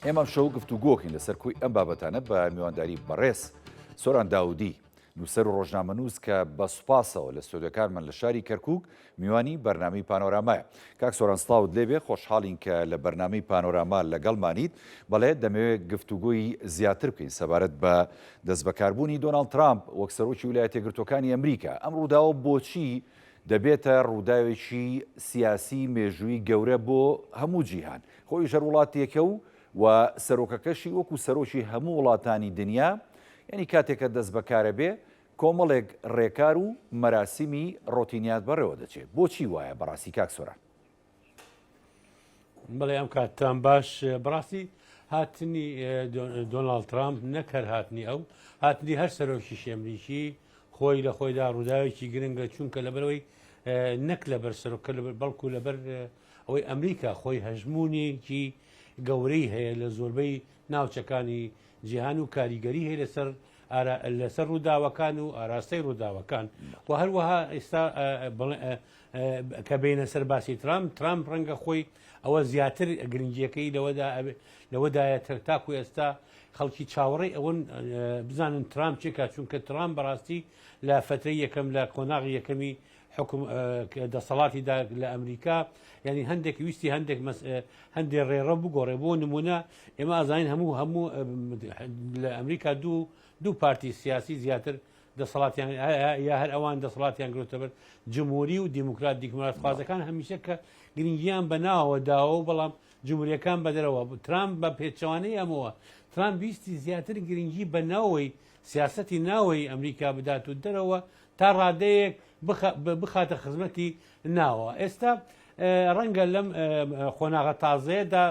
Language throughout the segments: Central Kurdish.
ئێمە ئەمشەو گفتوگۆکەین لەسەر کۆی ئەم بابەتانە بە میوانداری بەڕێز سۆران داودی، نووسەر و ڕۆژنامەنووس کە بە سوپاسەوە لە ستۆدیۆکانمان لە شاری کەرکووک میوانی بەرنامەی پانۆرامایە. کاک سۆران سڵاوت لێبێ، خۆشحاڵین کە لە بەرنامەی پانۆراما لەگەڵمانیت. بەڵێ دەمەوێت گفتوگۆی زیاتر بکەین سەبارەت بە دەستبەکاربوونی دۆناڵد ترامپ وەک سەرۆکی ویلایەتە یەکگرتووەکانی ئەمریکا. ئەم ڕووداوە بۆچی دەبێتە ڕووداوێکی سیاسی مێژووی گەورە بۆ هەموو جیهان؟ خۆیش هەر وڵاتێکە و و سەرۆکەکەشی وەکو سەرۆکی هەموو وڵاتانی دنیا یانی کاتێک کە دەست بەکارە بێ کۆمەڵێک ڕێکار و مەراسیمی ڕۆتینیات بەڕێوە دەچێ بۆچی وایە بەڕاستی کاک سۆران؟ بەڵێ ئەم کاتتان باش بەڕاستی هاتنی دۆناڵد ترامپ نەک هەر هاتنی ئەو هاتنی هەر سەرۆکی ئەمریکی خۆی لە خۆیدا ڕووداوێکی گرنگە چونکە لەبەرەوەی نەک لەبەر سەرۆکە لەبەر بەڵکو لەبەر ئەوەی ئەمریکا خۆی هەژمونێکی گەورەی هەیە لە زۆربەی ناوچەکانی جیهان و کاریگەری هەیە لەسەر لەسەر ڕووداوەکان و ئاراستەی ڕووداوەکان و هەروەها ئێستا کە بینە سەر باسی ترامپ ترامپ ڕەنگە خۆی ئەوە زیاتر گرنگیەکەی لەوەدا لەوەدایە تر تاکو ئێستا خەڵکی چاوەڕێی ئەوەن بزانن ترامپ چێکا چونکە ترامپ بەڕاستی لە فترەی یەکەم لە قۆناغی یەکەمی حکم دەسەڵاتی دا لە ئەمریکا یعنی هەندێک ویستی هەندێک هەندێک ڕێڕە بگۆڕێ بۆ نمونە ئێمە ئازانین هەموو هەموو لە ئەمریکا دوو دوو پارتی سیاسی زیاتر دەسەڵاتیان یا هەر ئەوان دەسەڵاتیان گرتەبەر جمهوری و دیموکرات دیکمراتخوازەکان هەمیشە کە گرنگیان بە ناوە داوە و بەڵام جمهوریەکان بەدەرەوە ترامپ بە پێچەوانەی ئەمەوە ترامپ ویستی زیاتر گرنگی بە ناوەی سیاسەتی ناوەی ئەمریکا بدات و دەرەوە تا ڕادەیەک بخاتە خزمەتی ناوە. ئێستا ڕەنگە لەم قۆناغە تازەیەدا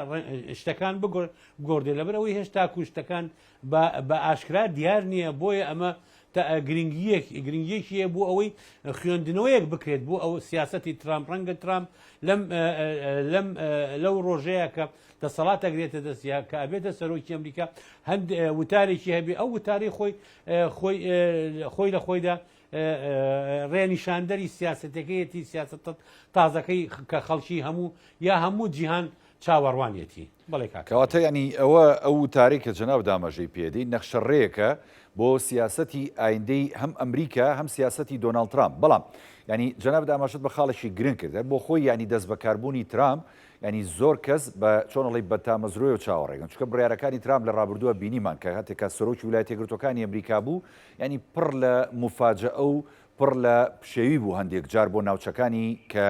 شتەکان بگۆڕدرێ لەبەر ئەوەی هێشتا شتەکان بە ئاشکرا دیار نییە بۆیە ئەمە گرنگیەک گرنگیەکی هەیە بۆ ئەوەی خوێندنەوەیەک بکرێت بۆ ئەو سیاسەتی ترامپ ڕەنگە ترامپ لەم لەم لەو ڕۆژەیە کە دەسەڵات ئەگرێتە دەست یا کە ئەبێتە سەرۆکی ئەمریکا هەند وتارێکی هەبێ ئەو وتاری خۆی خۆی خۆی لە خۆیدا ڕێنیشاندەری سیاسەتەکەیەتی سیاست تازەکەی کە خەڵکی هەموو یا هەموو جیهان چاوەڕوانیەتی بەڵێ کاک. کەواتە یانی ئەوە ئەو وتارەی کە جەنابت ئاماژەی پێدەی نەخشە ڕێیەکە بۆ سیاسەتی ئایندەی هەم ئەمریکا هەم سیاسەتی دۆناڵد ترامپ بەڵام یانی جەنابت ئاماژەت بە خاڵێکی گرنگ کرد هەر بۆ خۆی یانی دەستبەکاربوونی ترامپ یانی زۆر کەس بە چۆن ئەڵێی بە تامەزرۆیەوە چاوەڕێگەن چونکە بڕیارەکانی ترامپ لە ڕابردووە بینیمان کە هەتێک کە سەرۆکی ویلایەتە یەکگرتووەکانی ئەمریکا بوو یانی پڕ لە موفاجەئە و پڕ لە پشێوی بوو هەندێک جار بۆ ناوچەکانی کە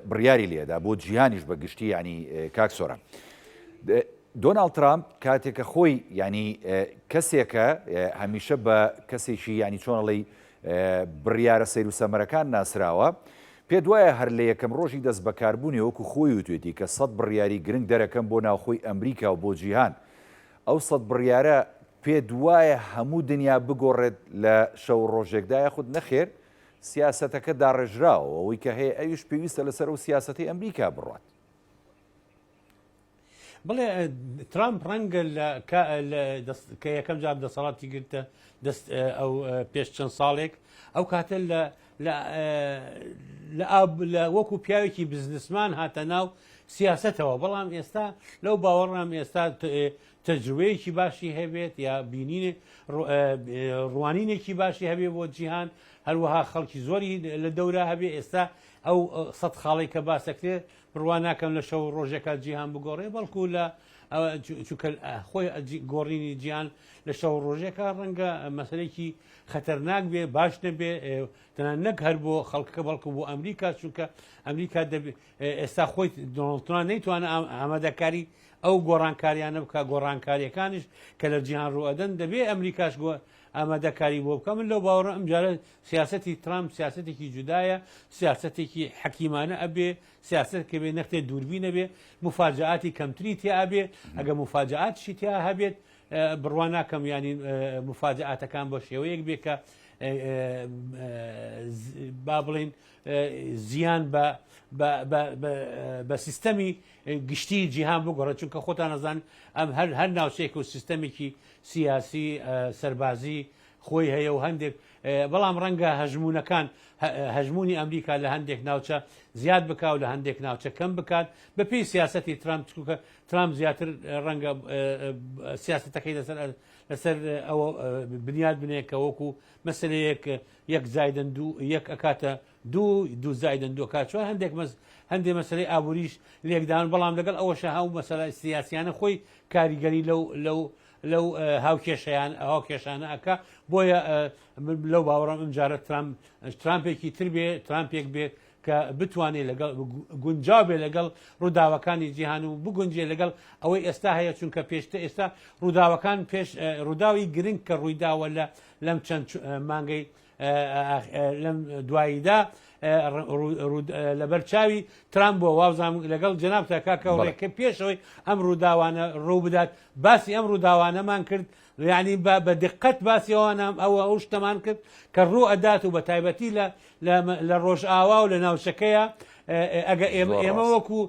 بڕیاری لێدا بۆ جیهانیش بە گشتی یانی کاک سۆران دۆناڵد ترامپ کاتێک کە خۆی یانی کەسێکە هەمیشە بە کەسێکی یانی چۆن ئەڵێی بڕیارە سەیر و سەمەرەکان ناسراوە پێت وایە هەر لە یەکەم ڕۆژی دەستبەکاربوونی وەکو خۆی وتوێتی کە سەت بڕیاری گرنگ دەرەکەم بۆ ناوخۆی ئەمریکا و بۆ جیهان، ئەو سەت بڕیارە پێت وایە هەموو دنیا بگۆڕێت لە شەو و ڕۆژێکدا یاخود نەخێر سیاسەتەکە داڕێژراوە و ئەوەی کە هەیە ئەویش پێویستە لەسەر ئەو سیاسەتەی ئەمریکا بڕوات؟ بڵێ ترامپ ڕەنگە لە کە یەکەم جار دەسەڵاتی گرتە دەست ئەو پێش چەند ساڵێک ئەو کاتە لە لە لە وەکو پیاوێکی بزنسمان هاتە ناو سیاستەوە بەڵام ئێستا لەو باوەڕام ئێستا تەجروبەیەکی باشی هەبێت یا بینینێ ڕوانینێکی باشی هەبێ بۆ جیهان هەروەها خەڵکی زۆری لە دەورا هەبێ ئێستا ئەو سە خاڵی کە باسەکرێت بڕوا ناکەم لە شەو و ڕۆژێکا جیهان بگۆڕێ بەڵکو لە چونکە خۆی گۆڕینی جیهان لە شەو و ڕۆژێکا ڕەنگە مەسەلەیەکی خەتەرناک بێ باش نەبێ تەنانەت نەک هەر بۆ خەڵکەکە بەڵکو بۆ ئەمریکا چونکە ئەمریکا ئێستا خۆی دۆناڵد ترامپ نەیتوانە ئامادەکاری ئەو گۆڕانکاریانە بکە گۆڕانکاریەکانیش کە لە جیهان ڕوئەدەن دەبێ ئەمریکاش ئامادەکاری بۆ بکە من لەو باوەڕە ئەمجارە سیاسەتی ترامپ سیاسەتێکی جودایە، سیاسەتێکی حەکیمانە ئەبێ، سیاسەت کە بێ نەختێ دووربین ئەبێ، موفاجەئاتی کەمتری تیا ئەبێ، ئەگە موفاجەئاتیشی تیا هەبێت بڕوا ناکەم یانی موفاجەئاتەکان بە شێوەیەک بێ کە با بڵێین زیان بە بە سیستەمی گشتی جیهان بگۆڕێت چونکە خۆتان ئەزان ئەم هەر هەر ناوچەیەک و سیستەمێکی سیاسی سەربازی. خۆی هەیە و هەندێک بەڵام ڕەنگە هەژموونەکان هەژموونی ئەمریکا لە هەندێک ناوچە زیاد بکا و لە هەندێک ناوچە کەم بکات بەپێی سیاسەتی ترامپ چونکە ترامپ زیاتر ڕەنگە سیاسەتەکەی لەسەر لەسەر ئەوە بنیاد بنێ کە وەکو مەسلەیەک یەک زایدن دوو یەک ئەکاتە دوو دوو زایدن دوو ئەکات چوار هەندێک مەس هەندێک مەسلەی ئابووریش لێکدان بەڵام لەگەڵ ئەوەشە هەو مەسەلە سیاسیانە خۆی کاریگەری لەو لەو لەو هاوکێشەیان هاوکێشانە ئەکا بۆیە من لەو باوەڕم ئەمجارە ترامپ ترامپێکی تر بێ ترامپێک بێ کە بتوانێت لەگەڵ گونجاو بێ لەگەڵ ڕووداوەکانی جیهان و بگونجێ لەگەڵ ئەوەی ئێستا هەیە چونکە پێشتر ئێستا ڕووداوەکان پێش ڕووداوی گرنگ کە ڕوویداوە لە لەم چەند مانگەی لەم دواییدا لەبەر چاوی ترامپ بووە وابزانم لەگەڵ جەنابتا کاکە ڕێکە پێشەوەی ئەم ڕووداوانە ڕوو بدات باسی ئەم ڕووداوانەمان کرد یعنی بە دقت باسی ئەوانە ئەوە ئەو شتەمان کرد کە ڕوو ئەدات و بە تایبەتی لە لە ڕۆژئاوا و لە ناوچەکەیە ئەگە ئێمە ئێمە وەکو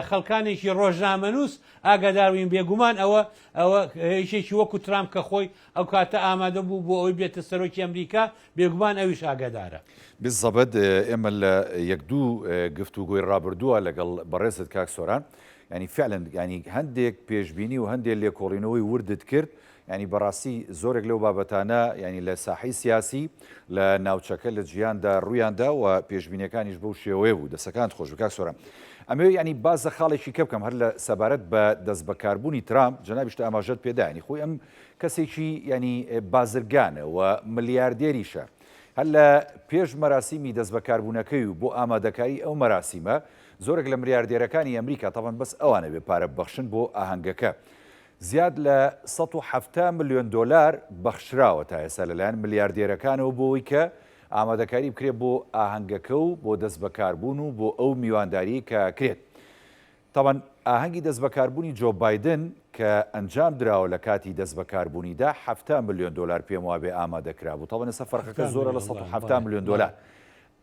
خەڵکانێکی ڕۆژنامەنووس ئاگاداروین بێگومان ئەوە ئەوە یەکێکی وەکو ترامپ کە خۆی ئەو کاتە ئامادە بوو بۆ ئەوەی بێتە سەرۆکی ئەمریکا، بێگومان ئەویش ئاگادارە. بالزبط ئێمە لە یەک دوو گفتوگۆی ڕابردووە لەگەڵ بەڕێزت کاک سۆران یانی فعلا یانی هەندێک پێشبینی و هەندێک لێکۆڵینەوەی وردت کرد یانی بەڕاستی زۆرێک لەو بابەتانە یانی لە ساحەی سیاسی لە ناوچەکە لە جیهاندا ڕوویاندا و پێشبینیەکانیش بەو شێوەیە بوو دەسەکانت خۆش بێ کاک سۆران ئەمەوێ یانی باس لە خاڵێکی کە بکەم هەر لە سەبارەت بە دەستبەکاربوونی ترامپ جەنابیشت ئاماژەت پێدا یانی خۆی ئەم کەسێکی یانی بازرگانە و ملیاردێریشە هەر لە پێش مەراسیمی دەستبەکاربوونەکەی و بۆ ئامادەکاری ئەو مەراسیمە زۆرێک لە ملیاردێرەکانی ئەمریکا تەبەن بەس ئەوانە بێ پارە ببەخشن بۆ ئاهەنگەکە زیاد لە 170 ملیۆن دۆلار بەخشراوە تا ئێستا لەلایەن ملیاردێرەکانەوە بۆ ئەوەی کە ئامادەکاری بکرێت بۆ ئاهەنگەکە و بۆ دەستبەکاربوون و بۆ ئەو میوانداریەی کە کرێت. تەبعەن ئاهەنگی دەستبەکاربوونی جۆ بایدن کە ئەنجام دراوە لە کاتی دەستبەکاربوونیدا 70 ملیۆن دۆلار پێم وابێ ئامادە کرابوو تەبعەن ئێستا فەرقەکە زۆرە لە 170 ملیۆن دۆلار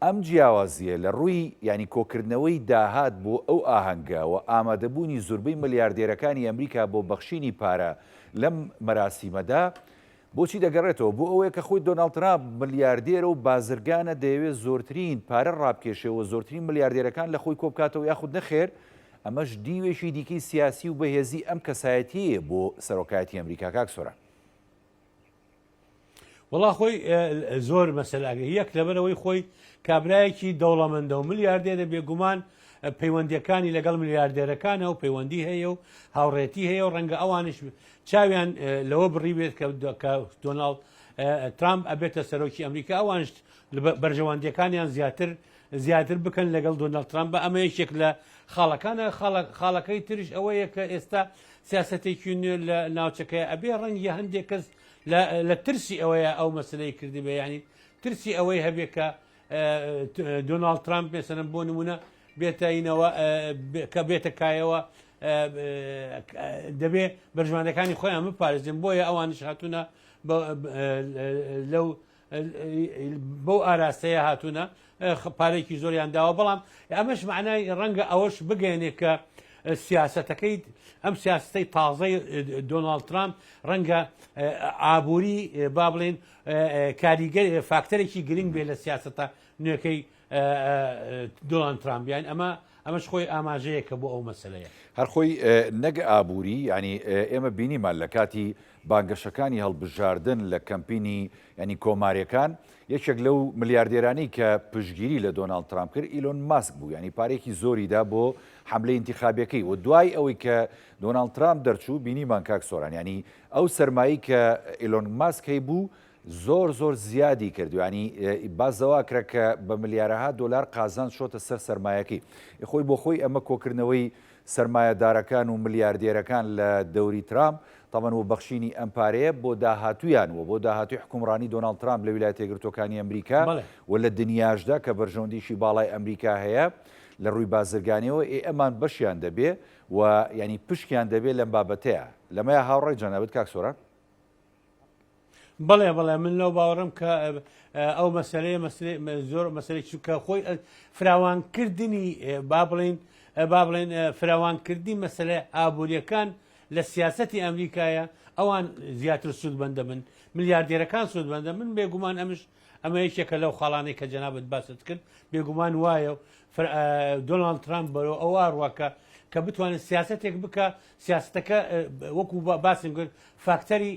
ئەم جیاوازییە لە ڕووی یانی کۆکردنەوەی داهات بۆ ئەو ئاهەنگە و ئامادەبوونی زوربەی ملیاردێرەکانی ئەمریکا بۆ بەخشینی پارە لەم مەراسیمەدا بۆچی دەگەڕێتەوە؟ بۆ ئەوەیە کە خۆی دۆناڵد ترامپ ملیاردێرە و بازرگانە دەیەوێت زۆرترین پارە ڕابکێشێ و زۆرترین ملیاردێرەکان لە خۆی کۆبکاتەوە یاخود نەخێر ئەمەش دیوێکی دیکەی سیاسی و بەهێزی ئەم کەسایەتیەیە بۆ سەرۆکایەتی ئەمریکا کاک سۆران. وەڵا خۆی زۆر مەسەلاگە یەک لەبەرەوەی خۆی کابرایەکی دەوڵەمەندە و ملیاردێرە بێگومان پەیوەندیەکانی لەگەڵ ملیاردێرەکانە و پەیوەندی هەیە و هاوڕێتی هەیە و ڕەنگە ئەوانش چاویان لەوە بڕیبێت کە دۆناڵد ترامپ ئەبێتە سەرۆکی ئەمریکا ئەوانش بەرژەوەندیەکانیان زیاتر زیاتر بکەن لەگەڵ دۆناڵد ترامپ بە ئەمە یەکێک لە خاڵەکانە خاڵەکەی تریش ئەوەیە کە ئێستا سیاسەتێکی نوێ لە ناوچەکەی ئەبێ ڕەنگی هەندێک کەس لە ترسی ئەوەیە ئەو مەسلەی کردی بە ینی ترسی ئەوەی هەبێ کە دۆناڵد ترامپ مێسەرم بۆ نمونە بێتەینەوە کە بێتە کایەوە دەبێ بەرژماندەکانی خۆیان بپارێزن بۆیە ئەوانش هاتوونە لەو بەو ئاراستەیە هاتوونە پارێکی زۆریان داوە بەڵام ئەمەش معنای ڕەنگە ئەوەش بگەێنێ کە سیاستەکەی ئەم سیاستەی تازەی دۆناڵد ترامپ ڕەنگە ئابووری با بڵێن کاریگەر فاکتەرێکی گرنگ بێ لە سیاستە نوێکەی دۆناڵد ترامپ یان ئەمە ئەمەش خۆی ئاماژەیەکە بۆ ئەو مەسەلەیە. هەر خۆی نەک ئابووری یانی ئێمە بینیمان لە کاتی بانگەشەکانی هەڵبژاردن لە کەمپینی یانی کۆماریەکان یەکێک لەو ملیاردێرانەی کە پشتگیری لە دۆناڵد ترامپ کرد ئیلۆن ماسک بوو یانی پارەیەکی زۆری دا بۆ حەملەی ئینتیخابیەکەی و دوای ئەوەی کە دۆناڵد ترامپ دەرچوو بینیمان کاک سۆران یانی ئەو سەرمایەی کە ئیلۆن ماسک هەیبوو زۆر زۆر زیادی کرد یانی باس لەوە کرا کە بە ملیارەها دۆلار قازانج چۆتە سەر سەرمایەکەی خۆی بۆ خۆی ئەمە کۆکردنەوەی سەرمایەدارەکان و ملیاردێرەکان لە دەوری ترامپ تەبەن و بەخشینی ئەم پارەیە بۆ داهاتوویان و بۆ داهاتووی حکومڕانی دۆناڵد ترامپ لە ویلایەتە یەکگرتووەکانی ئەمریکا و لە دنیاشدا کە بەرژەوەندیی باڵای ئەمریکا هەیە لە ڕووی بازرگانیەوە ئێ ئەمان بەشیان دەبێ و یانی پشکیان دەبێ لەم بابەتەیە لەمەیا هاوڕای جەنابت کاک سۆران؟ بەڵێ بەڵێ من لەو باوەڕم کە ئەو مەسلەیە زۆر مەسلەی چونکە خۆی فراوانکردنی با بڵین با بڵێن فراوانکردنی مەسلە ئابوووریەکان لە سیاسەتی ئەمریکایە ئەوان زیاتر سوودمەند دەبن، ملیاردێرەکان سوودمەند دەبن، بێگومان ئەمش ئەمە یەکێکە لەو خاڵانەی کە جەنابت باست کرد، بێگومان وایە و دۆناڵد ترامپ بەرەو ئەوە ئەڕوا کە کە بتوانێت سیاسەتێک بکا، سیاسەتەکە وەکو باسم کرد فاکتەری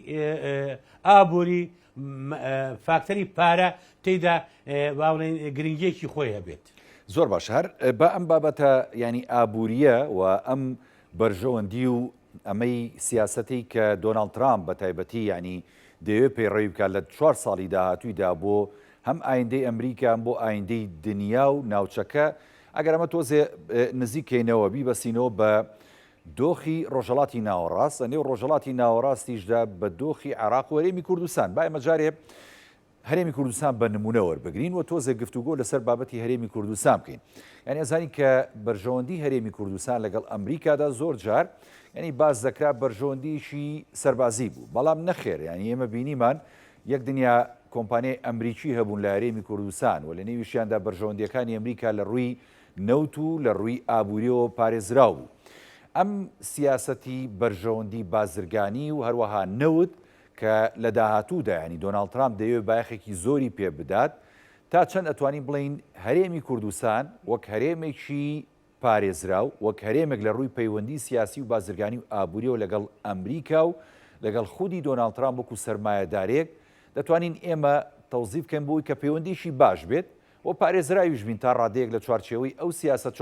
ئابووری، فاکتەری پارە تێیدا با بڵێین گرنگییەکی خۆی هەبێت. زۆر باشە هەر با ئەم بابەتە یانی ئابوورییە و ئەم بەرژەوەندی و ئەمەی سیاسەتەی کە دۆناڵد ترامپ بە تایبەتی یانی دەیەوێت پەیڕەوی بکات لە چوار ساڵی داهاتوویدا بۆ هەم ئایندەی ئەمریکا هەم بۆ ئایندەی دنیا و ناوچەکە ئەگەر ئەمە تۆزێ نزیک کەینەوە بیبەسینەوە بە دۆخی ڕۆژهەڵاتی ناوەڕاست لە نێو ڕۆژهەڵاتی ناوەڕاستیشدا بە دۆخی عێراق و هەرێمی کوردستان با ئێمە جارێ هەرێمی کوردستان بە نمونە وەربگرین و تۆزێک گفتوگۆ لەسەر بابەتی هەرێمی کوردستان بکەین یعنی ئەزانین کە بەرژەوەندی هەرێمی کوردستان لەگەڵ ئەمریکادا زۆر جار یعنی باس دەکرا بەرژەوەندیشی سەربازی بوو بەڵام نەخێر یعنی ئێمە بینیمان یەک دنیا کۆمپانیای ئەمریکی هەبوون لە هەرێمی کوردستان و لە نێویشیاندا بەرژەوەندیەکانی ئەمریکا لە ڕووی نەوت و لە ڕووی ئابووریەوە پارێزراو بوو. ئەم سیاسەتی بەرژەوەندی بازرگانی و هەروەها نەوت کە لە داهاتوودا یانی دۆناڵد ترامپ دەیەوێت بایەخێکی زۆری پێ بدات، تا چەند ئەتوانین بڵێین هەرێمی کوردستان وەک هەرێمێکی پارێزراو، وەک هەرێمێک لە ڕووی پەیوەندی سیاسی و بازرگانی و ئابووریەوە لەگەڵ ئەمریکا و لەگەڵ خودی دۆناڵد ترامپ وەکو سەرمایەدارێک دەتوانین ئێمە تەوزیف بکەین بۆی کە پەیوەندیی باش بێت و پارێزراویش بین تا ڕادەیەک لە چوارچێوەی ئەو سیاسەت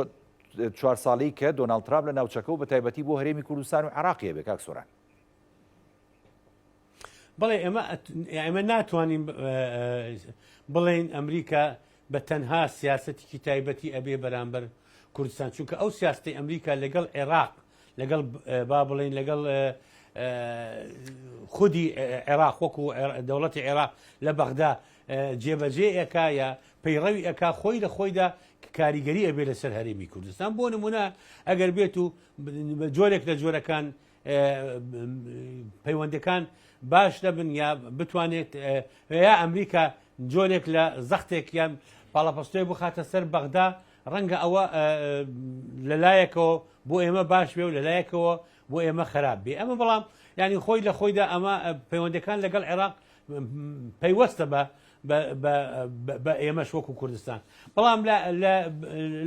چوار ساڵەی کە دۆناڵد ترامپ لە ناوچەکە و بەتایبەتی بۆ هەرێمی کوردستان و عێراقی هەبێ کاک سۆران. بەڵێ ئێمە ئێمە ناتوانین بڵێین ئەمریکا بە تەنها سیاسەتێکی تایبەتی ئەبێ بەرامبەر کوردستان چونکە ئەو سیاستی ئەمریکا لەگەڵ عێراق لەگەڵ با بڵین لەگەڵ خودی عێراق وەکو دەوڵەتی عێراق لە بەغدا جێبەجێ ئەکا یا پەیڕەوی ئەکا خۆی لە خۆیدا کاریگەری ئەبێ لەسەر هەرێمی کوردستان بۆ نمونە ئەگەر بێت و جۆرێک لە جۆرەکان پەیوەندەکان باش دەبن یا بتوانێت یا ئەمریکا جۆرێک لە زەختێک یان پاڵەپەستۆی بخاتە سەر بەغدا ڕەنگە ئەوە لەلایەکەوە بۆ ئێمە باش بێ و لەلایەکەوە بۆ ئێمە خراپ بێ ئەمە بەڵام ینی خۆی لە خۆیدا ئەمە پەیوەندەکان لەگەڵ عێراق پەیوەستە بە بە ئێمەش وەکو کوردستان بەڵام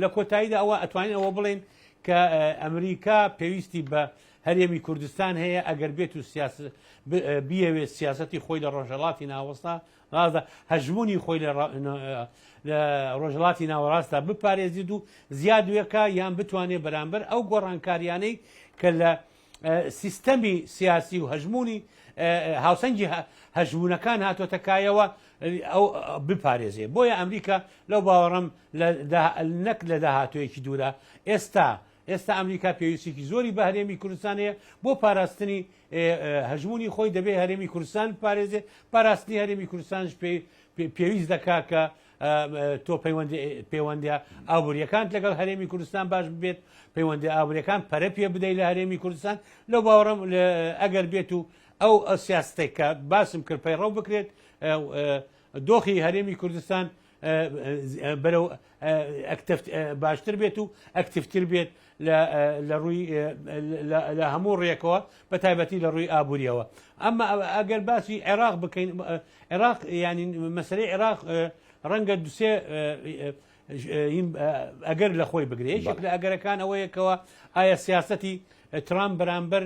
لە کۆتاییدا ئەوە ئەتوانین ئەوە بڵێن کە ئەمریکا پێویستی بە هەرێمی کوردستان هەیە ئەگەر بێت و بیەوێت سیاستی خۆی لە ڕۆژهڵاتی ناوەستا ڕاستە هەژمونی خۆی لە ڕۆژهڵاتی ناوەڕاستدا بپارێزیت و زیاد وێکا یان بتوانێت بەرامبەر ئەو گۆڕانکاریانەی کە لە سیستەمی سیاسی و هەژموونی هاوسەنگی هەژموونەکان هاتۆتە کایەوە ئەو بپارێزێ بۆیە ئەمریکا لەو باوەڕم نەک لە داهاتوەیەکی دوورە ئێستا ئێستا ئەمریکا پێویستێکی زۆری بە هەرێمی کوردستان هەیە بۆ پاراستنی هەژمونی خۆی دەبێ هەرێمی کوردستان پارێزێ پاراستنی هەرێمی کوردستانش پێویست دەکا کە تۆ پەیوەندیە ئابووریەکانت لەگەڵ هەرێمی کوردستان باش ببێت پەیوەندی ئابووریەکان پەرە پێ بدەیت لە هەرێمی کوردستان لەو باوەڕم ئەگەر بێت و ئەو سیاستێک کە باسم کرد پەیڕەو بکرێت دۆخی هەرێمی کوردستان بەرەو باشتر بێت و ئەکتیفتر بێت لە ڕووی لە هەموو ڕێکەوە بە تایبەتی لە ڕووی ئابووریەوە ئەمە ئەگەر باسی عێراق بکەین عێراق ینی مەسەرەی عێراق ڕەنگە دوسێ ئەگەر لە خۆی بگرێت یەکێک لە ئەگەرەکان ئەوەیەکەوە ئایا سیاستی ترامپ بەرامبەر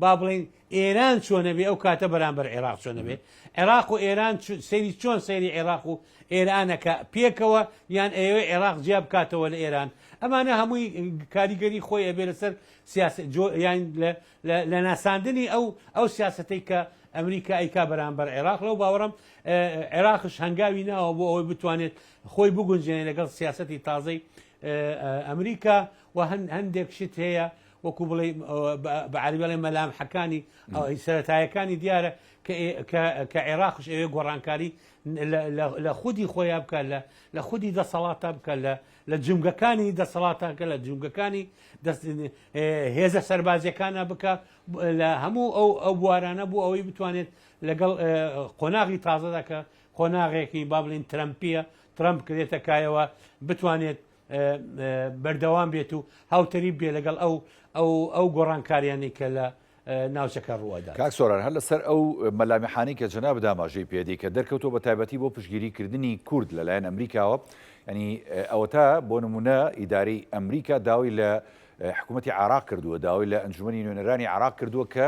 با بڵێین ئێران چۆنەبێ ئەو کاتە بەرامبەر عێراق چۆنەبێ عێراق و ئێران سەیری چۆن سەیری عێراق و ئێرانەکە پێکەوە یان ئەیەوێ عێراق جیا بکاتەوە لە ئێران ئەمانە هەمووی کاریگەری خۆی ئەبێ لەسەر سیاست یان لە ناساندنی ئەو ئەو سیاستەی کە ئەمریکا ئەیکا بەرامبەر عێراق لەو باوەڕم عێراقش هەنگاوی ناوە بۆ ئەوەی بتوانێت خۆی بگونجێنێ لەگەڵ سیاستی تازەی ئەمریکا و هەندێک شت هەیە وەکو بڵێی بە عەرەبی ئەڵێن مەلامحەکانی سەرەتایەکانی دیارە کە عێراقش ئەوێ گۆڕانکاری لە خودی خۆیان بکە لە خودی دەسەڵاتە بکە لە جمگەکانی دەسەڵاتەکە لە جمگەکانی هێزە سەربازیەکانە بکە لە هەموو ئەو ئەو بوارانە بۆ ئەوەی بتوانێت لەگەڵ قۆناغی تازەدا کە قۆناغێکی با بڵین ترەمپیە ترەمپ کرێتە کایەوە بتوانێت بەردەوام بێت و هاوتەریب بێ لەگەڵ ئەو ئەو ئەو گۆڕانکاریانەی کە لە ناوچەکە ڕووئەدات. کاک سۆران هەر لەسەر ئەو مەلامیحانەی کە جەنابت ئاماژەی پێدەی کە دەرکەوتووە بە تایبەتی بۆ پشتگیری کردنی کورد لەلایەن ئەمریکاوە یانی ئەوەتا بۆ نمونە ئیدارەی ئەمریکا داوای لە حکوومەتی عێراق کردووە داوای لە ئەنجومەنی نوێنەرانی عێراق کردووە کە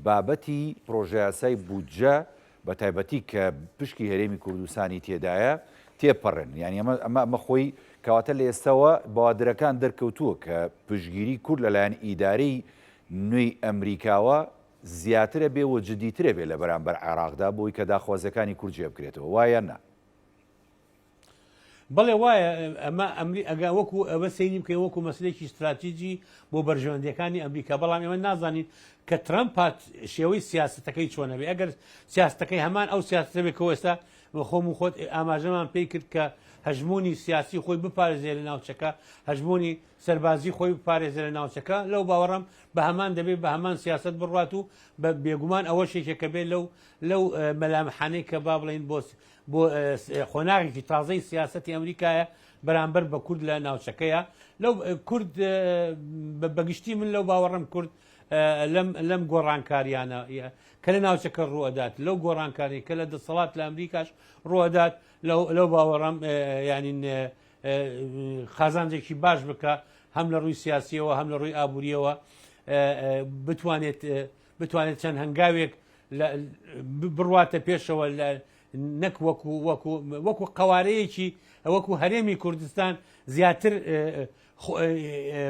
بابەتی پرۆژەیاسای بودجە بە تایبەتی کە پشکی هەرێمی کوردستانی تێدایە تێپەڕێن یانی ئەمە ئەمە ئەمە خۆی کەواتە لە ئێستاوە بەوادرەکان دەرکەوتووە کە پشتگیری کورد لەلایەن ئیدارەی نوێی ئەمریکاوە زیاترە بێ و جدیترە بێ لە بەرامبەر عێراقدا بۆی کە داخوازیەکانی کورد جێ بکرێتەوە وایە یان نا؟ بەڵێ وایە ئەمە ئەمری ئەگە وەکو ئەوە سەیری بکەین وەکو مەسلێکی استراتیجی بۆ بەرژەوەندیەکانی ئەمریکا بەڵام ئێمە نازانین کە ترەمپ هات شێوەی سیاستەکەی چۆنە بێ ئەگەر سیاستەکەی هەمان ئەو سیاستە بێ کە ئێستا خۆم و خۆت ئاماژەمان پێی کرد کە هەژمونی سیاسی خۆی بپارێزێ لە ناوچەکە هەژمونی سەربازی خۆی بپارێزێ لە ناوچەکە لەو باوەڕم بە هەمان دەبێت بە هەمان سیاست بڕات و بە بێگومان ئەوەش یەکێکە بێت لەو لەو مەلامحانەی کە با بڵێین بۆ بۆ قۆناغێکی تازەی سیاسەتی ئەمریکایە بەرامبەر بە کورد لە ناوچەکەیە لەو کورد بەگشتی من لەو باوەڕم کورد لەم لەم گۆڕانکاریانە کە لە ناوچەکە ڕوئەدات لەو گۆڕانکاری کە لە دەسەڵات لە ئەمریکاش ڕوئەدات لەو باوەڕم ینی قازانجێکی باش بکە هەم لە ڕووی سیاسیەوە هەم لە ڕووی ئابووریەوە بتوانێت بتوانێت چەند هەنگاوێک بڕواتە پێشەوە لە نەک وەکو وەکو وەکو قوارەیەکی وەکو هەرێمی کوردستان زیاتر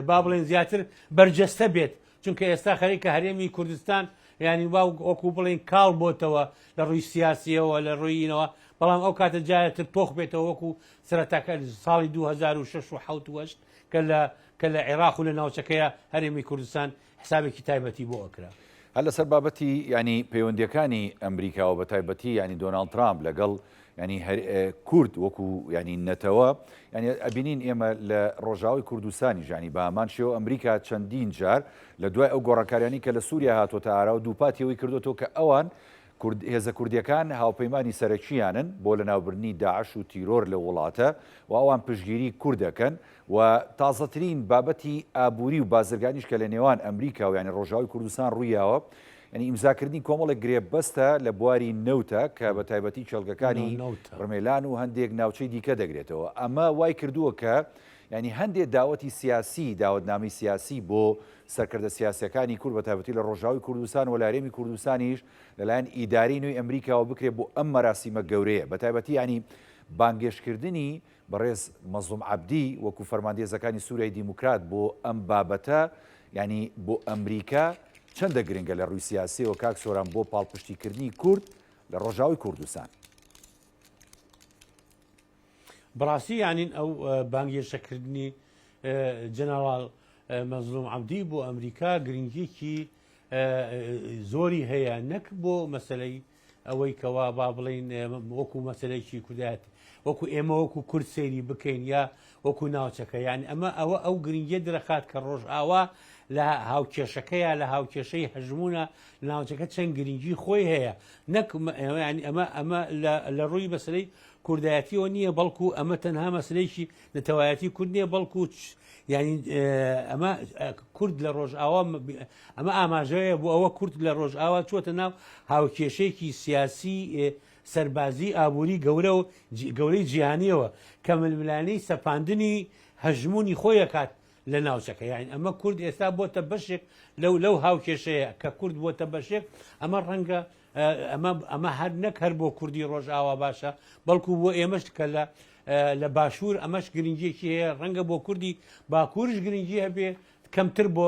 با بڵێن زیاتر بەرجەستە بێت چونکە ئێستا خەریکە هەرێمی کوردستان ینی با وەکو بڵێن کاڵ بۆتەوە لە ڕووی سیاسیەوە لە ڕووینەوە بەڵام ئەو کاتە جارێتر تۆخ بێتەوە وەکو سەرەتاکە ساڵی 2006 و 7 کە لە کە لە عێراق و لە ناوچەکەیە هەرێمی کوردستان حسابێکی تایبەتی بۆ ئەکرا. هەر لەسەر بابەتی یانی پەیوەندیەکانی ئەمریکا و بەتایبەتی یانی دۆناڵد ترامپ لەگەڵ یانی کورد وەکو یانی نەتەوە یانی ئەبینین ئێمە لە ڕۆژاوی کوردستانی ژانی بە هەمان شێوە ئەمریکا چەندین جار لە دوای ئەو گۆڕانکاریانی کە لە سووریا هاتۆتە ئارا و دووپاتی ئەوەی کردوەوە کە ئەوان کورد هێزە کوردیەکان هاوپەیمانی سەرەکییانن بۆ لەناوبردنی داعش و تیرۆر لەو وڵاتە و ئەوان پشتگیری کورد دەکەن و تازەترین بابەتی ئابووری و بازرگانیش کە لە نێوان ئەمریکا و یانی ڕۆژاوای کوردستان ڕوویاوە یانی ئیمزاکردنی کۆمەڵێک گرێبەستە لە بواری نەوتە کە بە تایبەتی کێڵگەکانی ڕمێلان و هەندێک ناوچەی دیکە دەگرێتەوە ئەمە وای کردووە کە یانی هەندێک داوەتی سیاسی داوەتنامەی سیاسی بۆ سەرکردە سیاسیەکانی کورد بە تایبەتی لە ڕۆژاوی کوردستان و لە هەرێمی کوردستانیش لەلایەن ئیدارەی نوێی ئەمریکاوە بکرێت بۆ ئەم مەراسیمە گەورەیە بە تایبەتی یانی بانگێشتکردنی بەڕێز مەزڵوم عەبدی وەکو فەرماندەی هێزەکانی سوریای دیموکرات بۆ ئەم بابەتە یانی بۆ ئەمریکا چەندە گرنگە لە ڕووی سیاسیەوە کاک سۆران بۆ پاڵپشتیکردنی کورد لە ڕۆژاوی کوردستان؟ بەڕاستی یانین ئەو بانگێشەکردنی جەنەڕاڵ مەزلوم عەبدی بۆ ئەمریکا گرنگیکی زۆری هەیە نەک بۆ مەسلەی ئەوەی کەوا با بڵین وەکو مەسلەیەکی کوردایەت وەکو ئێمە وەکو کورد سەیری بکەین یا وەکو ناوچەکە یان ئەمە ئەوە ئەو گرنگیە درەخات کە ڕۆژئاوا لە هاوکێشەکەیە لە هاوکێشەی هەژمونە ناوچەکە چەند گرنگی خۆی هەیە نەک ئەمە ئەمە لە ڕووی مەسلەی کوردایەتیەوە نییە بەڵکو ئەمە تەنها مەسلەیەکی نەتەوایەتی کورد نییە بەڵکو یعنی ئەمە کورد لە ڕۆژئاوا ئەمە ئاماژەیە بۆ ئەوە کورد لە ڕۆژئاوا چووەتە ناو هاوکێشەیەکی سیاسی سەربازی ئابووری گەورە و گەورەی جیهانیەوە کە ململانێی سەپاندنی هەژمونی خۆی ئەکات لە ناوچەکە یاین ئەمە کورد ئێستا بۆتە بەشێک لەو لەو هاوکێشەیە کە کورد بۆتە بەشێک ئەمە ڕەنگە ئەمە ئەمە هەر نەک هەر بۆ کوردی ڕۆژئاوا باشە بەڵکو بۆ ئێمەش کە لە لە باشوور ئەمەش گرنگیەکی هەیە ڕەنگە بۆ کوردی باکوورش گرنگی هەبێ کەمتر بۆ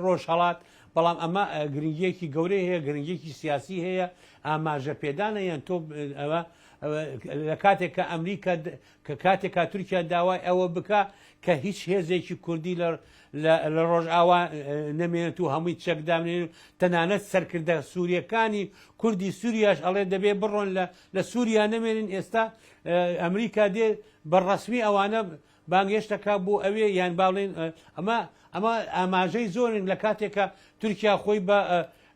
ڕۆژهەڵات بەڵام ئەمە گرنگیەکی گەورەی هەیە گرنگیەکی سیاسی هەیە ئاماژە پێدانە یان تۆ ئەوە لە کاتێک کە ئەمریکا کە کاتێکا تورکیا داوای ئەوە بکا کە هیچ هێزێکی کوردی لە لە ڕۆژئاوا نەمێنێت و هەمووی چەک دابنێن و تەنانەت سەرکردە سووریەکانی کوردی سووریاش ئەڵێ دەبێ بڕۆن لە لە سووریا نەمێنن ئێستا ئەمریکا دێ بە ڕەسمی ئەوانە بانگێشتەکە بۆ ئەوێ یان باڵێن ئەمە ئەمە ئاماژەی زۆرن لە کاتێکە تورکیا خۆی بە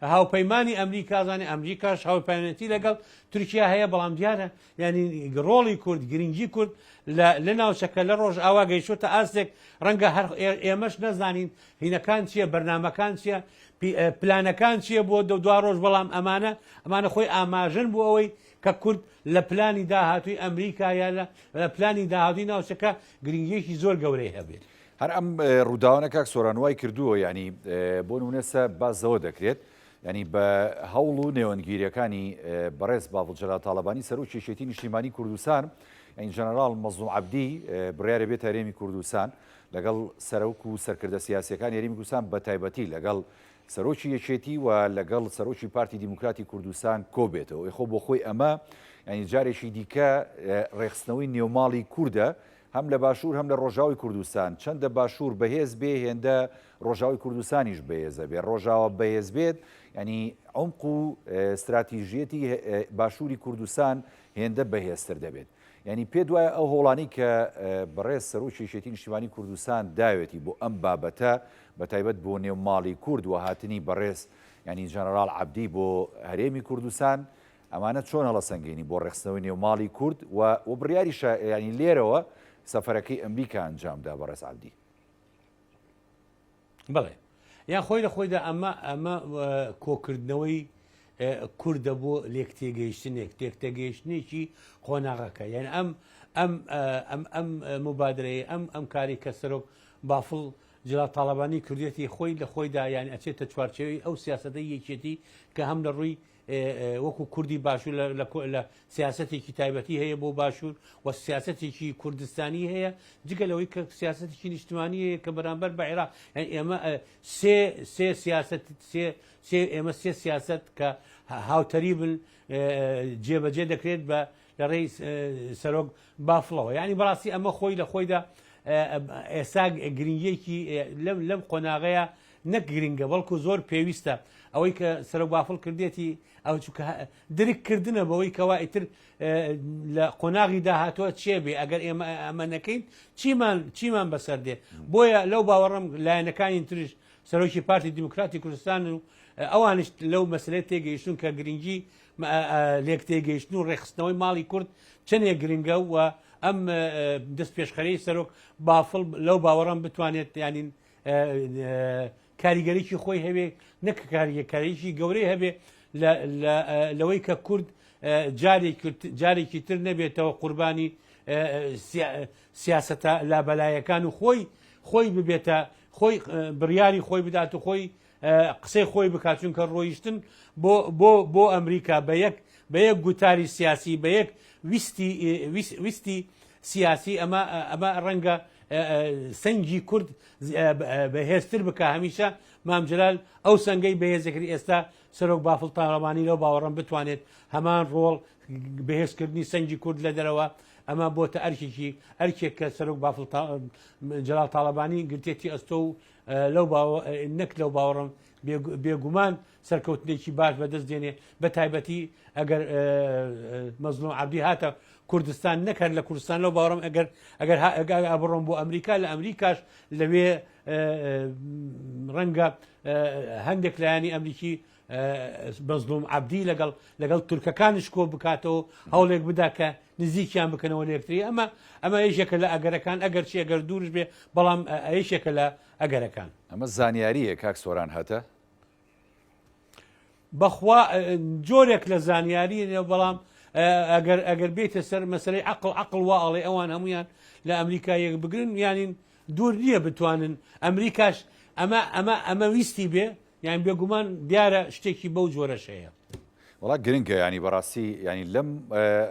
هاوپەیمانی ئەمریکا زانێ، ئەمریکاش هاوپەیمانێتی لەگەڵ تورکیا هەیە، بەڵام دیارە یانی ڕۆڵی کورد، گرنگی کورد لە ناوچەکە لە ڕۆژئاوا گەیشتۆتە ئاستێک ڕەنگە هەر ئێمەش نەزانین هینەکان چییە، بەرنامەکان چییە، پلانەکان چییە بۆ دوا ڕۆژ، بەڵام ئەمانە ئەمانە خۆی ئاماژەن بۆ ئەوەی کە کورد لە پلانی داهاتووی ئەمریکا یا لە پلانی داهاتووی ناوچەکە گرنگییەکی زۆر گەورەی هەبێت. هەر ئەم ڕووداوانە کاک سۆران وای کردووە یانی بۆ نمونە سە باس لەوە دەکرێت یانی بە هەوڵ و نێوەندگیریەکانی بەڕێز باڤڵ جەلال تاڵەبانی سەرۆکی یەکێتی نیشتیمانی کوردستان یانی ژەنەراڵ مەزڵوم عەبدی بڕیارە بێتە هەرێمی کوردستان لەگەڵ سەرۆک و سەرکردە سیاسیەکانی هەرێمی کوردستان بە تایبەتی لەگەڵ سەرۆکی یەکێتی و لەگەڵ سەرۆکی پارتی دیموکراتی کوردستان کۆبێتەوە ئێ خۆ بۆ خۆی ئەمە یانی جارێکی دیکە ڕێکخستنەوەی نێوماڵی کوردە هەم لە باشوور هەم لە ڕۆژاوای کوردستان، چەندە باشوور بەهێز بێ هێندە ڕۆژاوای کوردستانیش بەهێزە بێ، ڕۆژاوا بەهێز بێت یانی عومق و ستراتیژیەتی باشووری کوردستان هێندە بەهێزتر دەبێت. یانی پێت وایە ئەو هەوڵانەی کە بەڕێز سەرۆکی یەکێتی نیشتیمانی کوردستان داوێتی بۆ ئەم بابەتە بە تایبەت بۆ نێو ماڵی کورد و هاتنی بەڕێز یانی ژەنەراڵ عەبدی بۆ هەرێمی کوردستان ئەمانە چۆن هەڵەسەنگێنی بۆ ڕێکخستنەوەی نێو ماڵی کورد و و بڕیاریشە یانی لێرەوە سەفەرەکەی ئەمریکا ئەنجام دا بەڕێز عەبدی؟ بەڵێ یان خۆی لە خۆیدا ئەمە ئەمە کۆکردنەوەی کوردە بۆ لێک تێگەیشتنێک تێک تێگەیشتنێکی قۆناغەکە یان ئەم ئەم ئەم ئەم مبادرەیە ئەم ئەم کاری کە سەرۆک بافڵ جلال تاڵەبانی کردێتی خۆی لە خۆیدا یان ئەچێتە چوارچێوەی ئەو سیاسەتەی یەکێتی کە هەم لە ڕووی وەکو کوردی باشوور لە سیاسەتێکی تایبەتی هەیە بۆ باشوور و سیاسەتێکی کوردستانی هەیە جگە لەوەی کە سیاسەتێکی نیشتمانی هەیە کە بەرامبەر بە عێراق ئێمە سێ سێ سیاست سێ سێ ئێمە سێ سیاست کە هاوتەری بن جێبەجێ دەکرێت بە لە ڕێی سەرۆک بافڵەوە یعنی بەڕاستی ئەمە خۆی لە خۆیدا ئێستا گرنگیەکی لەم لەم قۆناغەیە نەک گرنگە بەڵکو زۆر پێویستە ئەوەی کە سەرۆک بافڵ کردێتی ئەو چونکە درک کردنە بەوەی کەوا ئیتر لە قۆناغی داهاتوە چێ بێ ئەگەر ئێمە ئەمە نەکەین چیمان چیمان بەسەر دێ بۆیە لەو باوەڕم لایەنەکانی تریش سەرۆکی پارتی دیموکراتی کوردستان و ئەوانش لەو مەسلەی تێگەیشتون کە گرنگی لێک تێگەیشتن و ڕێکخستنەوەی ماڵی کورد چەندێک گرنگە و ئەم دەست پێشخەری سەرۆک بافڵ لەو باوەڕم بتوانێت یانین کاریگەریی خۆی هەبێ نەک کاریگەکاریی گەورەی هەبێ لەوەی کە کورد جارێکی تر نەبێتەوە قوربانی سیاسەتە لابەلایەکان و خۆی خۆی ببێتە خۆی بڕیاری خۆی بدات و خۆی قسەی خۆی بکات چونکە ڕۆیشتن بۆ بۆ بۆ ئەمریکا بە یەک بە یەک گوتاری سیاسی بە یەک ویستی ویستی سیاسی ئەمە ئەمە ڕەنگە سەنگی کورد بەهێزتر بکە هەمیشە مام جەلال ئەو سەنگەی بەهێزەکرد ئێستا سەرۆک بافڵ تاڵەبانی لەو باوەڕم بتوانێت هەمان ڕۆڵ بەهێزکردنی سەنگی کورد لە دەرەوە ئەمە بۆتە ئەرکێکی ئەرکێک کە سەرۆک بافڵ جەلال تاڵەبانی گرتێتی ئەستۆ و لەو نەک لەو باوەڕم بێگومان سەرکەوتنێکی باش بەدەست دێنێ بە تایبەتی ئەگەر مەزلوم عەبدی هاتە کوردستان نەک هەر لە کوردستان لەو باوەڕم ئەگەر ئەگەر بڕۆم بۆ ئەمریکا لە ئەمریکاش لەوێ ڕەنگە هەندێک لایەنی ئەمریکی مەزلوم عەبدی لەگەڵ لەگەڵ تورکەکانیش کۆ بکاتەوە هەوڵێک بدا کە نزیکیان بکەنەوە لە یەکتری ئەمە ئەمە یەکێکە لە ئەگەرەکان ئەگەر چی ئەگەر دوورش بێ بەڵام یەکێکە لە ئەگەرەکان. ئەمە زانیارییە کاک سۆران هەتە؟ بەخوا جۆرێک لە زانیاری نیە بەڵام ئەگەر ئەگەر بێتە سەر مەسەلەی عەقڵ عەقڵ وا ئەڵێ ئەوان هەمویان لە ئەمریکا یەک بگرن یانین دوور نییە بتوانن ئەمریکاش ئەمە ئەمە ئەمە ویستی بێ یان بێگومان دیارە شتێکی بەو جۆرەش هەیە. وەڵا گرنگە یانی بەڕاستی یانی لەم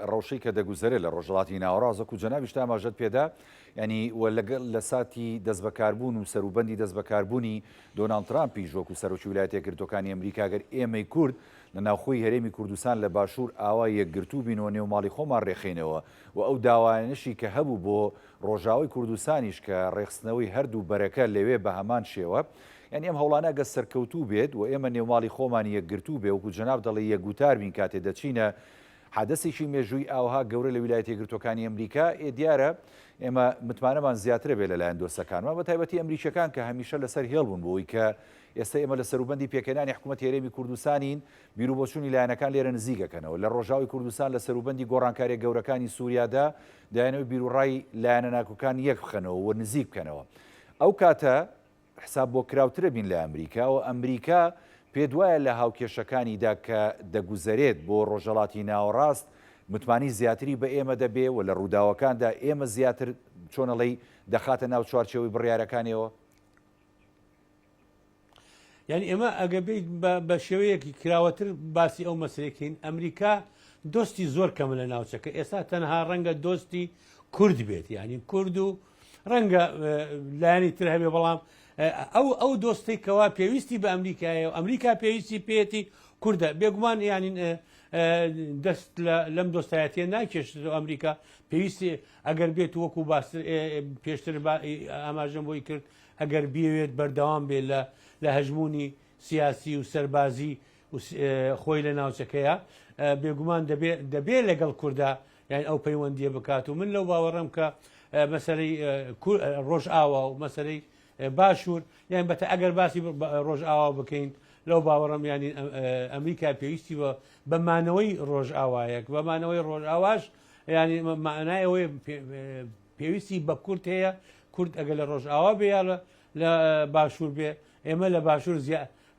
ڕەوشەی کە دەگوزەرێ لە ڕۆژهەڵاتی ناوەڕاست وەکو جەنابیشت ئاماژەت پێدا یانی و لەگەڵ لە ساتی دەستبەکاربوون و سەروبەندی دەستبەکاربوونی دۆناڵد ترامپیش وەکو سەرۆکی ویلایەتە یەکگرتووەکانی ئەمریکا گەر ئێمەی کورد لە ناوخۆی هەرێمی کوردستان لە باشوور ئاوا یەکگرتوو بین و نێو ماڵی خۆمان ڕێکخەینەوە و ئەو داوایانەشی کە هەبوو بۆ ڕۆژاوای کوردستانیش کە ڕێکخستنەوەی هەردوو بەرەکە لەوێ بە هەمان شێوە یانی ئەم هەوڵانە گەر سەرکەوتوو بێت و ئێمە نێوماڵی خۆمان یەکگرتوو بێ وەکو جەناب دەڵێی یەک گوتار بین کاتێ دەچینە حەدەسێکی مێژووی ئاوها گەورە لە ویلایەتە یەکگرتووەکانی ئەمریکا ئێ دیارە ئێمە متمانەمان زیاترە بێ لەلایەن دۆستەکانمان بە تایبەتی ئەمریکیەکان کە هەمیشە لەسەر هێڵ بوون بۆ ئەوەی کە. ئێستا ئێمە لە سەروبەندی پێکهێنانی حکوومەتی هەرێمی کوردستانین، بیروبۆچوونی لایەنەکان لێرە نزیک ئەکەنەوە. لە ڕۆژاوای کوردستان لە سەروبەندی گۆڕانکارییە گەورەکانی سووریادا دەیانەوێت بیروڕای لایەنە ناکۆکان یەک بخەنەوە و نزیک بکەنەوە. ئەو کاتە حساب بۆ کراوترە بین لە ئەمریکا و ئەمریکا پێت وایە لە هاوکێشەکانیدا کە دەگوزەرێت بۆ ڕۆژهەڵاتی ناوەڕاست متمانەی زیاتری بە ئێمە دەبێ و لە ڕووداوەکاندا ئێمە زیاتر چۆن ئەڵێی دەخاتە ناو چوارچێوەی بڕیارەکانیەوە؟ یعنی ئێمە ئەگە بیت بە شێوەیەکی کراوەتر باسی ئەو مەسرێکین ئەمریکا دۆستی زۆر کەمە لە ناوچەکە ئێستا تەنها ڕەنگە دۆستی کورد بێت یعنی کورد و ڕەنگە لایەنی تر هەبێ بەڵام ئەو ئەو دۆستی کەوا پێویستی بە ئەمریکایە و ئەمریکا پێویستی پێێتی کوردە بێگومان یعنی دەست لەم دۆستایەتیە ناکێشت ئەمریکا پێویستی ئەگەر بێت وەکو باستر پێشتر ئاماژەم بۆی کرد ئەگەر بیەوێت بەردەوام بێت لە لە هەژموونی سیاسی و سەربازی خۆی لە ناوچەکەیە بێگومان دەبێ دەبێ لەگەڵ کووردا یان ئەو پەیوەندیە بکات و من لەو باوەڕم کە مەسەرەی ڕۆژئاوا و مەسەرەی باشوور یان بەتە ئەگەر باسی ڕۆژئاوا بکەین لەو باوەڕم ینی ئەمریکا پێویستی بە بەمانەوەی ڕۆژئاوایەک بەمانەوەی ڕۆژئاواش ینی معنای ئەوەی پێویستی بە کورد هەیە، کورد ئەگەر لە ڕۆژئاوا بێ یا لە باشوور بێ، ئێمە لە باشوور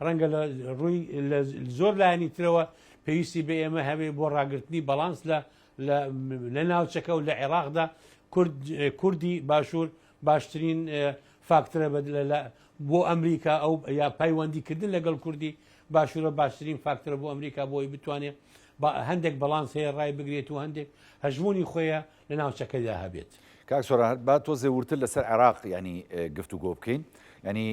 ڕەنگە لە ڕووی لە زۆر لایەنی ترەوە پێویستی بە ئێمە هەبێ بۆ ڕاگرتنی بەڵانس لە لە ناوچەکە و لە عێراقدا کورد کوردی باشوور باشترین فاکتەرە بۆ ئەمریکا ئەو یا پەیوەندیکردن لەگەڵ کوردی باشوورە باشترین فاکتەرە بۆ ئەمریکا بۆی بتوانێت هەندێک بەڵانس هەیە ڕای بگرێت و هەندێک هەژمونی خۆیە لە ناوچەکەدا هەبێت. کاک سۆران هەر با تۆزێ وردتر لەسەر عێراق یانی گفتوگۆ بکەین یانی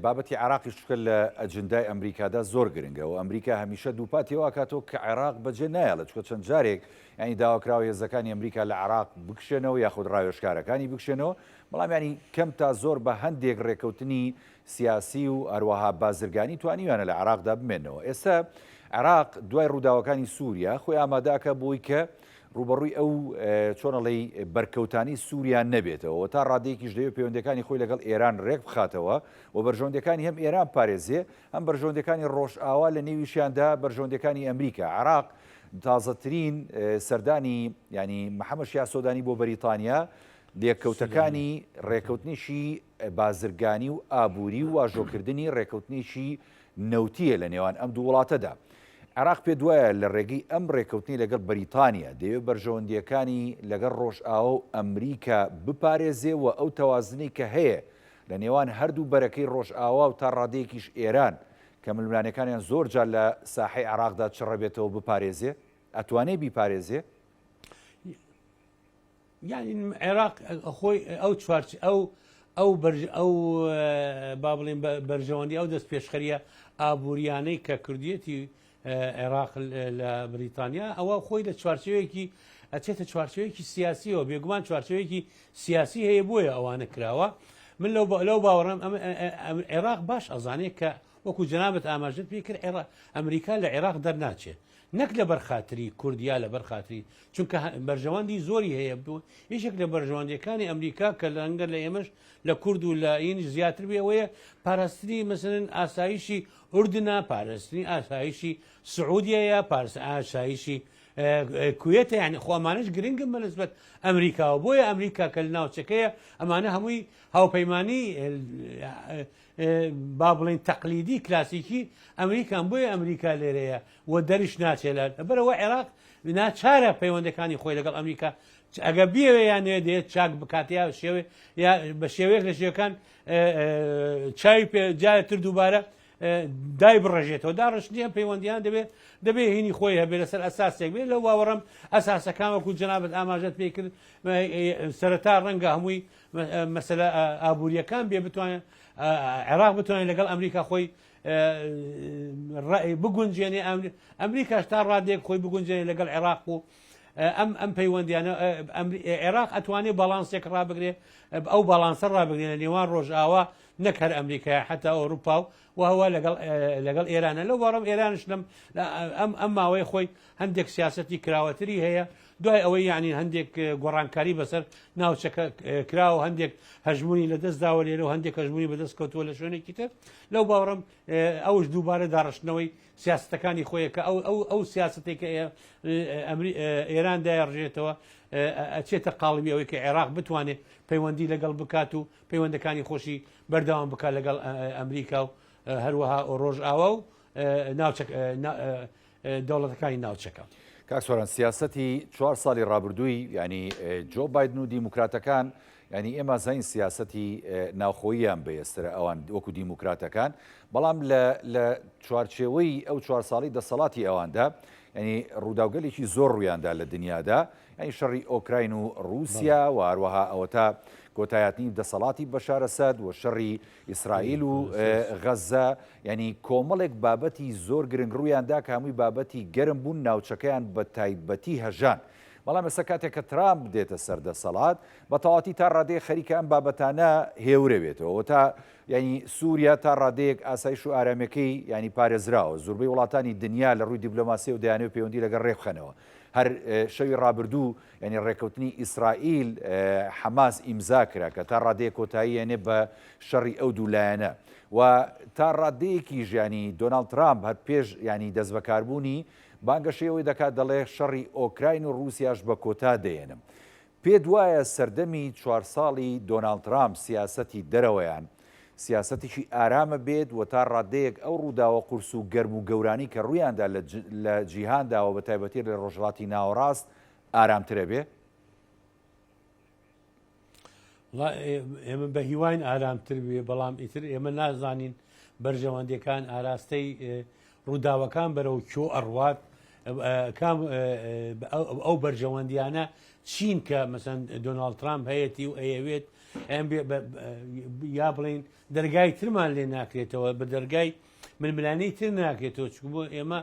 بابەتی عێراقیش چونکە لە ئەجندای ئەمریکادا زۆر گرنگە و ئەمریکا هەمیشە دووپاتی ئەوە ئەکاتەوە کە عێراق بەجێ نایەڵێت چونکە چەند جارێک یانی داواکراوە هێزەکانی ئەمریکا لە عێراق بکشێنەوە یاخود ڕاوێژکارەکانی بکشێنەوە بەڵام یانی کەم تا زۆر بە هەندێک ڕێکەوتنی سیاسی و هەروەها بازرگانی توانیویانە لە عێراقدا بمێنەوە ئێستا عێراق دوای ڕووداوەکانی سووریا خۆی ئامادەکە بۆی کە ڕووبەڕووی ئەو چۆن ئەڵێی بەرکەوتانەی سووریا نەبێتەوە و تا ڕادەیەکیش دەیەوێت پەیوەندییەکانی خۆی لەگەڵ ئێران ڕێک بخاتەوە و بەرژەوەندییەکانی هەم ئێران بپارێزێ هەم بەرژەوەندییەکانی ڕۆژئاوا لە نێویشیاندا بەرژەوەندییەکانی ئەمریکا. عێراق تازەترین سەردانی یانی محەمەد شیاع سۆدانی بۆ بەریتانیا لێکەوتەکانی ڕێکەوتنێکی بازرگانی و ئابووری و واژۆکردنی ڕێکەوتنێکی نەوتییە لە نێوان ئەم دوو وڵاتەدا. عێراق پێدوایە لە ڕێگەی ئەم ڕێککەوتنەی لەگەڵ بەریتانیا، دەیەوێت بەرژەوەندییەکانی لەگەڵ ڕۆژئاوا و ئەمریکا بپارێزێ و ئەو تەوازنەی کە هەیە لە نێوان هەردوو بەرەکەی ڕۆژئاوا و تا ڕادەیەکیش ئێران کە ململانێکانیان زۆر جار لە ساحەی عێراقدا چڕەبێتەوە بپارێزێ؟ ئەتوانێ بیپارێزێ؟ یانی عێراق خۆی ئەو چوارچ ئەو ئەو بەرژ ئەو با بڵێن بەرژەوەندی ئەو دەست پێشخەریە ئابووریانەی کە کردیەتی عێراق لە بریتانیا ئەوە خۆی لە چوارچەوەیەکی ئەچێتە چوارچەوەیەکی سیاسیەوە بێگومان چوارچەوەیەکی سیاسی هەیە بۆیە ئەوانە کراوە من لەو لەو باوەڕم عێراق باش ئەزانێت کە وەکو جەنابەت ئاماژت پێ کرد ئەمریکا لە عێراق دەرناچێت نەک لەبەر خاتری کورد یا لەبەر خاتری چونکە بەرژەوەندی زۆری هەیە یەکێک لە بەرژەوەندیەکانی ئەمریکا کە لەنگەر لە ئێمەش لە کورد و لە ئین زیاتر بێ ئەوەیە پاراستنی مەسەلەن ئاسایشی ئوردنە پاراستنی ئاسایشی سعودیەیە پارس ئاسایشی کوێتە یعنی خۆ ئەمانەش گرنگن بە نسبەت ئەمریکاوە بۆیە ئەمریکا کە لە ناوچەکەیە ئەمانە هەمووی هاوپەیمانی با بڵێین تەقلیدی کلاسیکی ئەمریکان بۆیە ئەمریکا لێرەیە و دەرش ناچێت لە لەبەرەوە عێراق ناچارە پەیوەندەکانی خۆی لەگەڵ ئەمریکا ئەگە بیەوێ یان نەیەوێ دەیەت چاک بکات یا شێوێ یا بە شێوەیەک لە شێوەکان چاوی پێ جارێتر دووبارە دای بڕژێتەوە داڕشتنی ئەم پەیوەندیان دەبێت دەبێ هینی خۆی هەبێ لەسەر ئەساسێک بێت لەو باوەڕم ئەساسەکان وەکو جەنابەت ئاماژەت پێ کرد سەرەتا ڕەنگە هەمووی مەسەلە ئابووریەکان بێ بتوانێت عێراق بتوانێت لەگەڵ ئەمریکا خۆی بگونجێنێ ئەمریکاش تا ڕادێک خۆی بگونجێنێ لەگەڵ عێراق و ئەم ئەم پەیوەندیانە عێراق ئەتوانێت باڵانسێک ڕابگرێ ئەو باڵانسە ڕابگرێ لە نێوان ڕۆژئاوا نەک هەر ئەمریکای حتا ئەوروپا و وهوا لەگەڵ لەگەڵ ئێرانە لەو باڕم ئێرانش لەم ئەم ئەم ماوەی خۆی هەندێک سیاستی کراوەتری هەیە دوای ئەوەی یعنی هەندێک گۆڕانکاری بەسەر ناوچەکە کراوە هەندێک هەژمونی لە دەست داوە لێرە و هەندێک هەژمونی بەدەست کەوتووە لە شوێنێکی تر لەو باوەڕم ئەوش دووبارە داڕشتنەوەی سیاستەکانی خۆیە کە ئەو ئەو ئەو سیاستێک کە ئێران دایڕژێتەوە ئەچێتە قاڵبی ئەوەی کە عێراق بتوانێت پەیوەندی لەگەڵ بکات و پەیوەندەکانی خۆشی بەردەوام بکات لەگەڵ ئەمریکا و هەروەها ڕۆژئاوا و ناوچە دەوڵەتەکانی ناوچەکە. کاک سۆران سیاسەتی چوار ساڵی ڕابردووی یانی جۆ بایدن و دیموکراتەکان یانی ئێمە زین سیاسەتی ناوخۆییان بەێسترە ئەوان وەکو دیموکراتەکان بەڵام لە لە چوارچێوەی ئەو چوار ساڵی دەسەڵاتی ئەواندا ینی ڕووداوگەلێکی زۆر ڕوویاندا لە دنیادا ینی شەڕی ئۆکراین و ڕووسیا و هەروەها ئەوەتا کۆتایاتنی دەسەڵاتی بەشارەسەد و شەڕی ئیسرائیل و غەززە یانی کۆمەڵێک بابەتی زۆر گرنگ ڕوویان دا کە هەمووی بابەتی گەرم بوون ناوچەکەیان بە تایبەتی هەژان. بەڵام ئێستا کاتێک کە ترامپ دێتە سەر دەسەڵات بە تەواتی تا ڕادەیەک خەریکە ئەم بابەتانە هێورەوێتەوە و تا یانی سووریا تا ڕادەیەک ئاسایش و ئارامیەکەی یانی پارێزراوە زۆربەی وڵاتانی دنیا لە ڕووی دیبلۆماسیەوە دەیانەوێت پەیوەندی لەگەڵ ڕێکبخەنەوە هەر شەوی ڕابردوو یانی ڕێکەوتنی ئیسرائیل حەماس ئیمزا کرا کە تا ڕادەیەک کۆتایی یەنێ بە شەڕی ئەو دوو لایەنە و تا ڕادەیەکیش یانی دۆناڵد ترامپ هەر پێش یانی دەستبەکاربوونی بانگەشەی ئەوەی دەکات دەڵێ شەڕی ئۆکراین و ڕووسیاش بە کۆتا دەیەنم. پێت وایە سەردەمی چوار ساڵی دۆناڵد ترامپ سیاسەتی دەرەوەیان سیاسەتێکی ئارامە بێت و تا ڕادەیەک ئەو ڕووداوە قورس و گەرم و گەورانەی کە ڕوویاندا لە جیهاندا و بە تایبەتی لە ڕۆژهەڵاتی ناوەڕاست ئارامترە بێ؟ ئێمە بە هیواین ئارامتر بێ بەڵام ئیتر ئێمە نازانین بەرژەوەندیەکان ئاراستەی ڕووداوەکان بەرەو کۆ ئەڕوات کام ئەو بەرژەوەندیانە چین کە مەسەن دۆناڵد ترامپ هەیەتی و ئەیەوێت یا بڵین دەرگای ترمان لێ ناکرێتەوە بە دەرگای ململانێی تر ناکرێتەوە چونکە بۆ ئێمە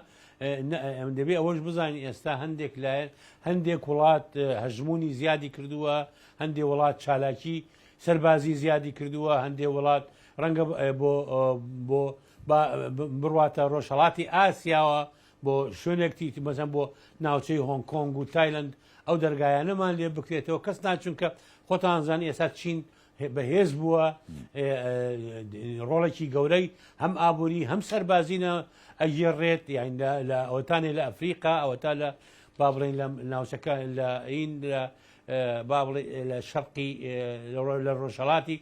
دەبێ ئەوەش بزانین ئێستا هەندێک لایەن هەندێک وڵات هەژمونی زیادی کردووە هەندێک وڵات چالاکی سەربازی زیادی کردووە هەندێک وڵات ڕەنگە بۆ بۆ بڕواتە ڕۆژهڵاتی ئاسیاوە بۆ شوێنێک تیت مەزەن بۆ ناوچەی هۆنگ کۆنگ و تایلند ئەو دەرگایانەمان لێ بکرێتەوە کەس ناچونکە خۆتان زان ئێستا چین بەهێز بووە ڕۆڵێکی گەورەی هەم ئابووری هەم سەربازینە ئەگێڕێت یان لە ئەوتانێ لە ئەفریقا ئەوەتا لە با بڵێن لە ناوچەکە لە ئین لە با بڵێ لە شەرقی لە ڕۆژهڵاتی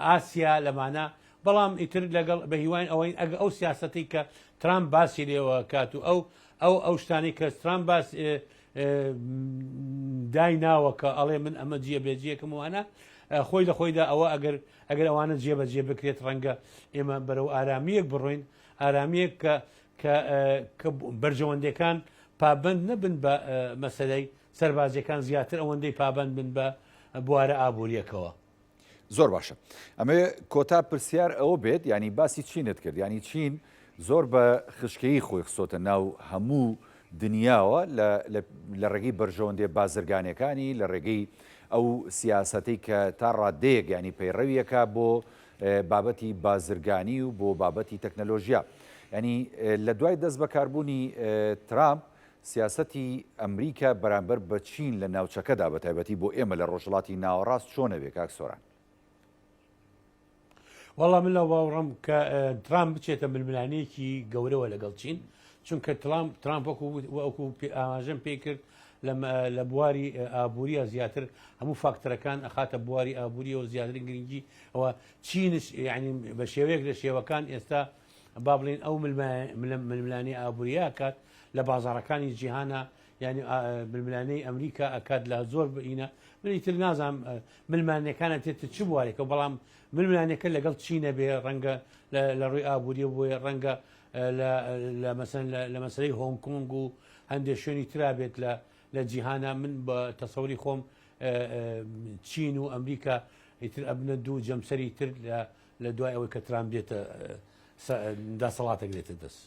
ئاسیا لەمانە بەڵام ئیتر لەگەڵ بە هیواین ئەوەین ئەگە ئەو سیاستی کە ترامپ باسی لێوە کات و ئەو ئەو ئەو شتانی کە ترامپ باس دایناوە کە ئەڵێ من ئەمە جیە بێجیەکەم وانە خۆی لە خۆیدا ئەوە ئەگەر ئەگەر ئەوانە جێبەجێ بکرێت ڕەنگە ئێمە بەرەو ئارامیەک بڕۆین ئارامیەک کە کە بەرژەوەندەکان پابند نەبن بە مەسلەی سەربازیەکان زیاتر ئەوەندەی پابند بن بە بوارە ئابووریەکەوە. زۆر باشە ئەمەوێ کۆتا پرسیار ئەوە بێت ینی باسی چینت کرد ینی چین زۆر بە خشکەیی خۆی خستۆتە ناو هەموو دنیاوە لە ڕێگەی بەرژەوەندێ بازرگانەکانی لە ڕێگەی ئەو سیاسەتەی کە تا ڕادەیەک ینی پەیڕەویەکە بۆ بابەتی بازرگانی و بۆ بابەتی تەکنەلۆژیا ینی لە دوای دەست بەکاربوونی ترامپ سیاسەتی ئەمریکا بەرامبەر بە چین لە ناوچەکەدا بە تایبەتی بۆ ئێمە لە ڕۆژهەڵاتی ناوەڕاست چۆنە بێ کاک سۆران؟ وەڵا من لەو باوەڕم کە ترامپ بچێتە ململانێیەکی گەورەوە لەگەڵ چین چونکە ترامپ ترامپ وەکو وەکو ئاماژەم پێ کرد لە بواری ئابووریە زیاتر هەموو فاکتەرەکان ئەخاتە بواری ئابووریەوە زیاتر گرنگی ئەوە چینش یعنی بە شێوەیەک لە شێوەکان ئێستا با بڵین ئەو ململانێ ئابووریە کات لە بازاڕەکانی جیهانا یانی ململانێی ئەمریکا ئەکات لە زۆر بینە من ئیتر نازانم ململانێکانە تێتە چ بوارێکە بەڵام ململانێکە لەگەڵ چینە بێ ڕەنگە لە ڕووی ئابووریە بۆیە ڕەنگە لە مەسەن لە مەسەی هۆنگ کۆنگ و هەندێک شوێنی ترا بێت لە لە جیهانە من بە تەسەوری خۆم چین و ئەمریکا ئیتر ئەبنە دوو جەمسەری تر لە دوای ئەوەی کە ترامپ دێتە دەسەڵاتەگرێتە دەست.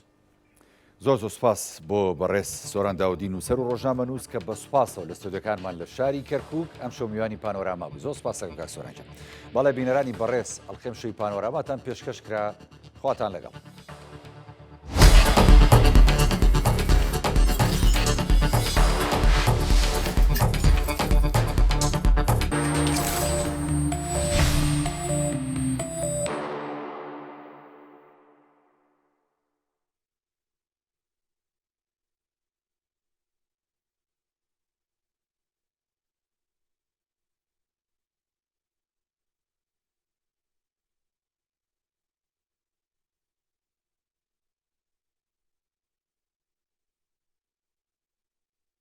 زۆر زۆر سوپاس بۆ بەڕێز سۆران داودی نووسەر و ڕۆژنامەنووس کە بە سوپاسەوە لە ستۆدیۆکانمان لە شاری کەرکووک ئەمشەو میوانی پانۆراما بوو. زۆر سوپاس دەکەم کاک سۆران گیان. بەڵێ بینەرانی بەڕێز ئەڵقەی ئەمشەوی پانۆراماتان پێشکەش کرا. خواتان لەگەڵ.